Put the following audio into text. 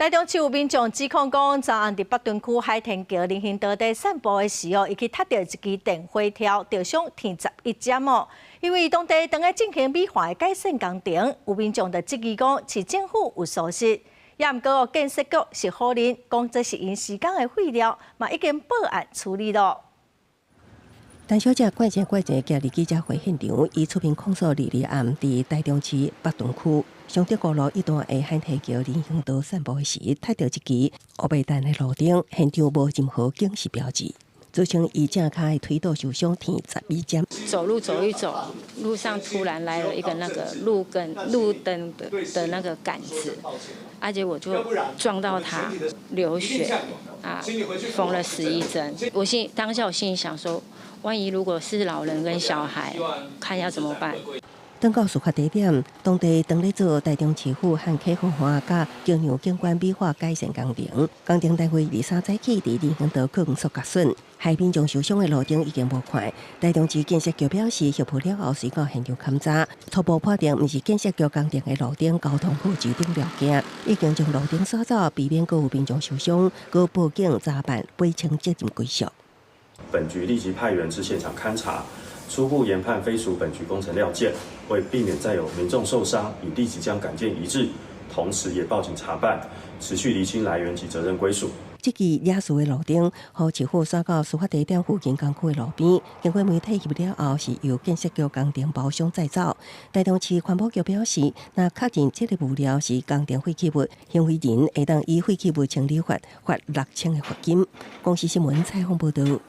台中市有民眾指控講，昨暗佇北屯區海天橋人行道佇散步的時候，伊去踢著一支電火柱，著傷天11針哦。因為當地正咧進行美化的改善工程，有民眾就質疑講，市政府有疏失。也毋過建設局是否認，講這是𪜶施工的廢料，嘛已經報案處理囉。陳小姐怪聲怪聲行入記者會現場，伊出面控訴二二暗佇台中市北屯區尚德高路一段的海天橋人行道散步時，踢著一支烏白燈的路燈，現場無任何警示標誌，造成伊正跤的腿肚受傷，天11針。走路走一走，路上突然來了一個那個路燈路燈的那個桿子，而且我就撞到他，流血啊，縫了11針。我心當下我心裡想說，萬一如果是老人跟小孩，看要怎麼辦？轉到事發地點，當地正咧做台中市府和溪河岸佮橋梁景觀美化改善工程，工程單位二三早起佇人行道囥塑膠筍，害民眾受傷的路燈已經無看。台中市建設局表示，修復了後隨到現場勘查，初步判定毋是建設局工程的路燈交通好指定料件，已經將路燈刷走，避免閣有民眾受傷，閣報警查辦，賠清責任歸屬。本局立即派員至現場勘查，初步研判非屬本局工程料件，為避免再有民眾受傷，已立即將桿件移置，同時也報警查辦，持續釐清來源及責任歸屬。這支惹事的路燈，予市府徙到事發地點附近工區的路邊，經過媒體翕了後，是由建設局工程包商載走。台中市環保局表示，若確認這个物料是工程廢棄物，行為人會當依廢棄物清理法罰6000的罰金。公視新聞採訪報導。